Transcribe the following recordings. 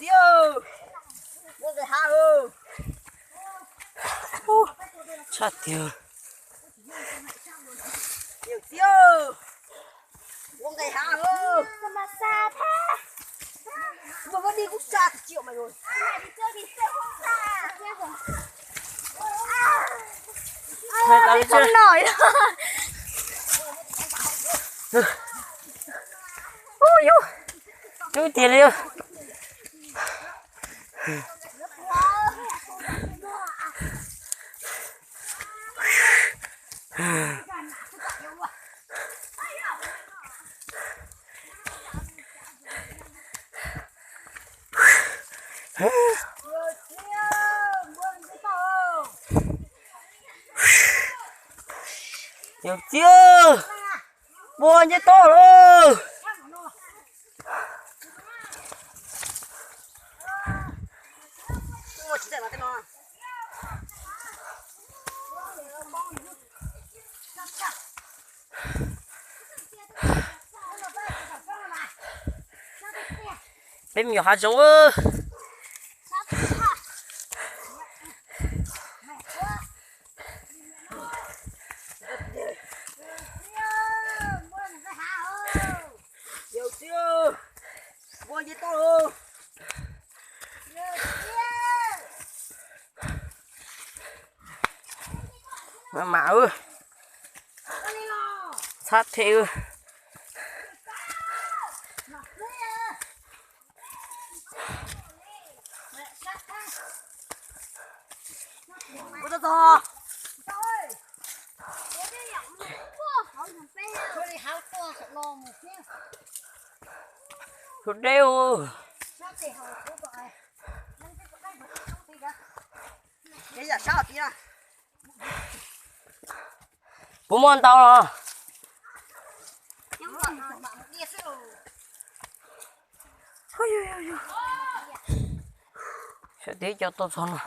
Txiv, ua nqaij hav. Tshaj tiag. Yawm txiv, ua nqaij hav. Ua vaj dej kuj xa tiag mas. Ua yus, cub tiag li. Yawm txiv, npua nce toj lawm. Peb me nyuam hav zoov. Yawm txiv, npua nce toj lawm. Maj mam, txhab them. Tus deb. Puas muaj ntau los? Sawv daws coj tuaj txog no.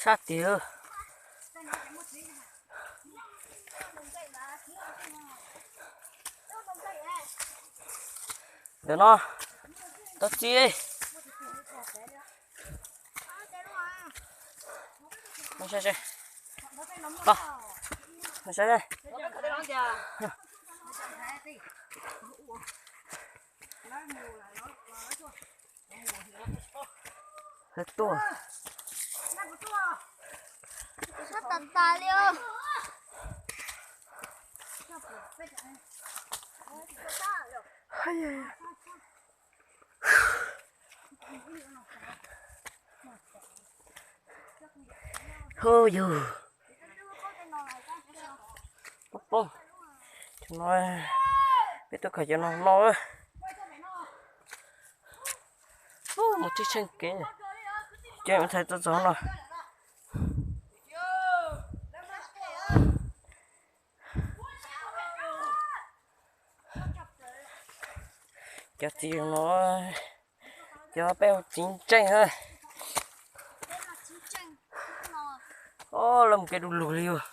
Sab tid. Ntawm no tau txiv. Sab tas tas li os. Hu yug. Poob poob. Cov no, peb tuaj khaws cov no no. Mus tib tsheej kev, cov ntxhais txog txog no. Cov txiv no, cov peb hu txiv ntseej na. Ob, lawv mus kev du lug li os.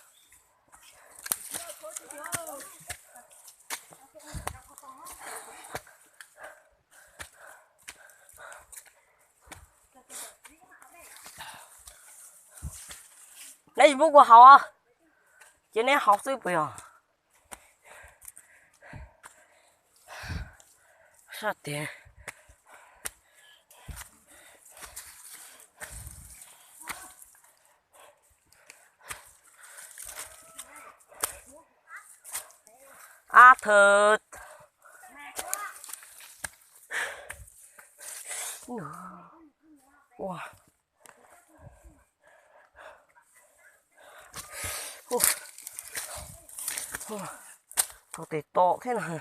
Ej, muab kuv haus, ces neb haus xwb puas yog? Sab tiag. Ab thawj. Ua. Tau tes tom thiab na.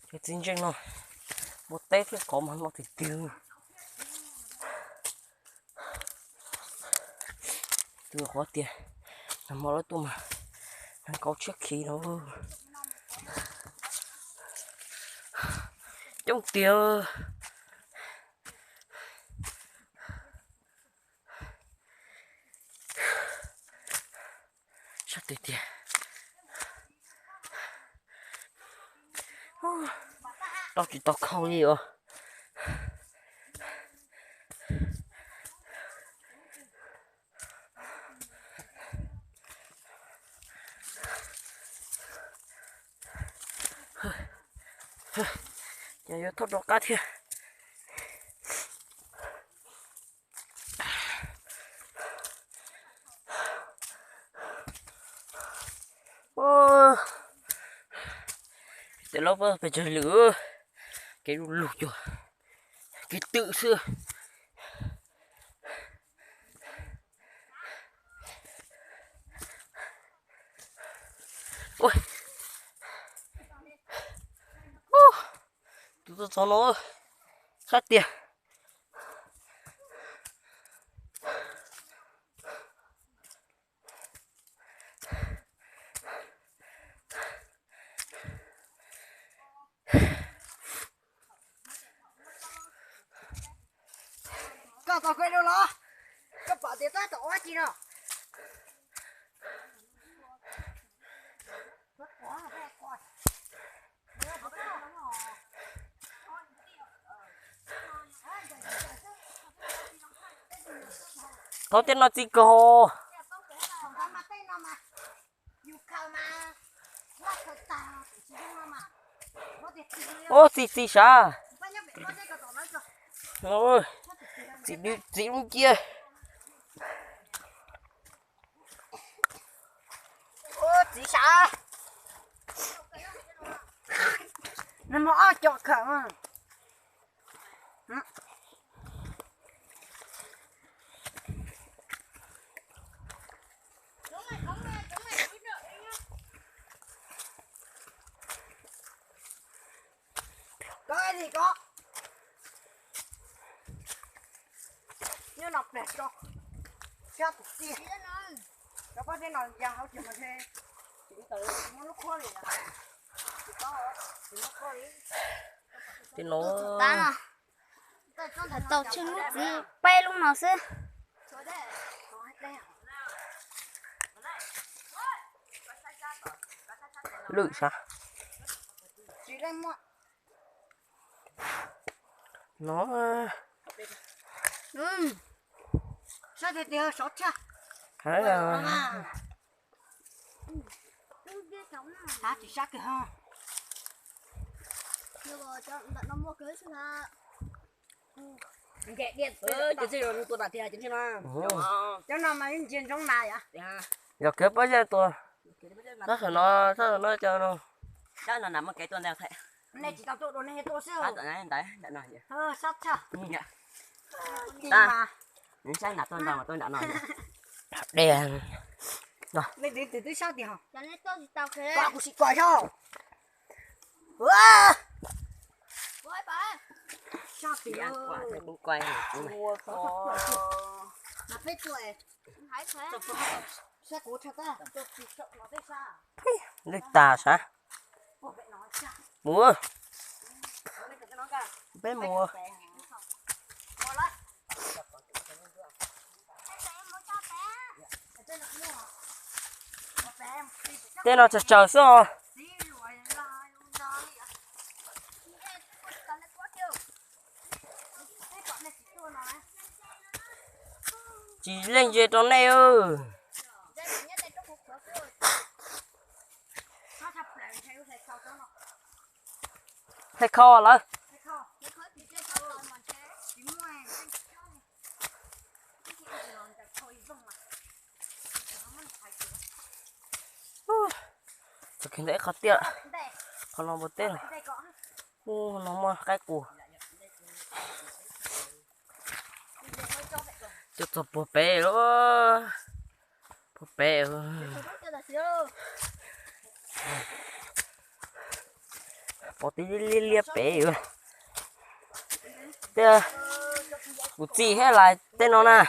Cov txiv ntseej no, muaj teb thiab qhov mas no tiag tiag. Tus qhov tias nag hmo lawv tuaj mas nag kauv tshiab khiv no. Coob tiag. Sab tiag tiag. Tau tsis tau khau li os. Ces yuav thauj rov qab thiab. Tes laub peb pes tsawg lwm, kev lug lug cuag kev twm xwb. Tus txog no sab tiag. Koj tau koj los, koj pom tias tab tom ua dab tsi no. Tau tej no txiv kawg. Ub, txiv txiv sav. Txiv, txiv lub cia. Txiv sav. Nag hmo ob co khawm. Koj li koj. Nyob no plag tso. Sab tus txiaj. Cov pob zeb no ya hauv tsis mas he. Muab lub khuab li. Tsis no. Tau tsheej lub txiv peb lub no xwb. Lwm sav. No. Sab tiag tiag, sov tshaj. Sab tsis sab kiag ho. Cov no mas ntsia ntsoov na yom. Yog kiag pob zeb tua. Sab saum no, sab saum no cov no. Nej tsis tau tua dua nej tua xwb. Sab tshaj. Dej. Nej twb twb sab tiag ho. Kuv sim kom yog. Sab tiag. Mas peb tua. Sab kuv tshaj tag. Lwj tas sav. Mus. Peb mus. Tej no tsawg tsawg xwb os. Tsis leej ze rau nej. Hlais kho lawm. Txog kiag ntawm ib qho tiaj, qhov no npua teb lawm. Ub, no muaj qaib qus. Coj txog puag pem lawm. Puag pem. Pom tib liab liab pem. Tej kuv txiv thiab lais tej no na.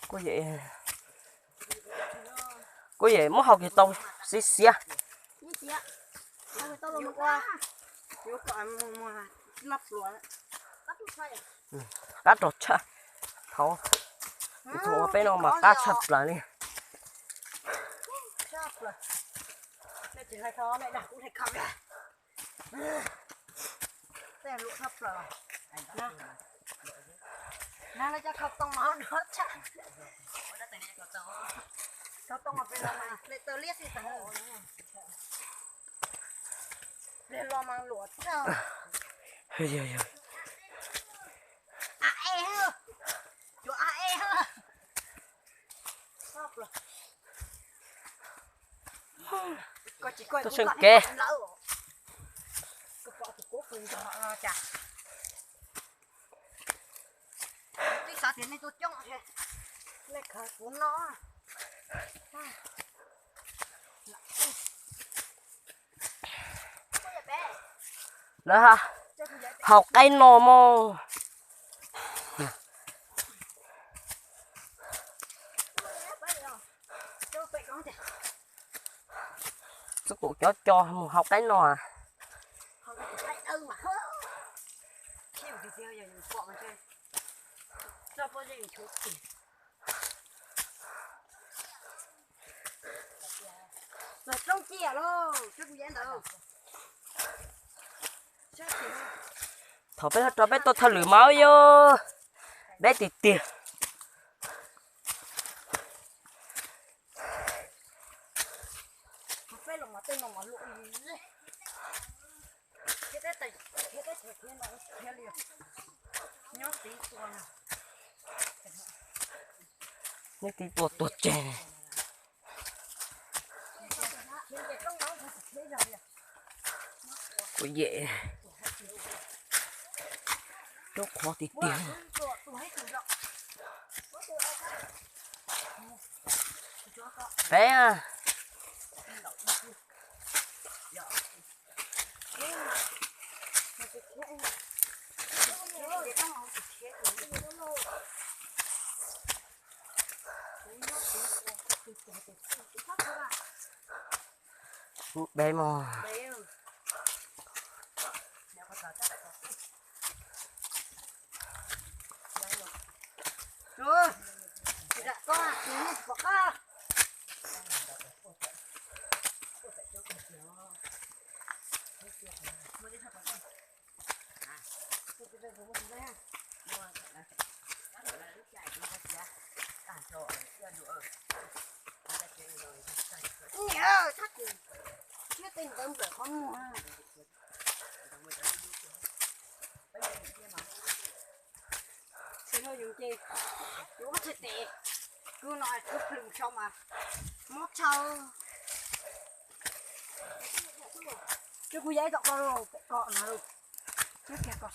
Kuv yam, kuv yam muab hau kiag tau xiav xiav. Qab rog tshaj. Thaum, thaum ua peb no mas qab tshaj plaws li. Tuaj seej kev. Lawv hau qaib no mog. Txoj kaum cov co mus hau qaib no. Thaum peb rov peb tuaj thawj lwm mas yog deb tiag tiag. Neb tib tuaj tuag tseg. Kuv yam rau qhov tiag tiag. Peb Peb mog. Niam, thab tsis siab tej ntawd nplawm qhov muag. Tsis no yus ces yus ua txhais tes, kub no tshuav plws sau mas mob tshaj. Tsis kuv yav tom ko, pem ko no, twb kiag ko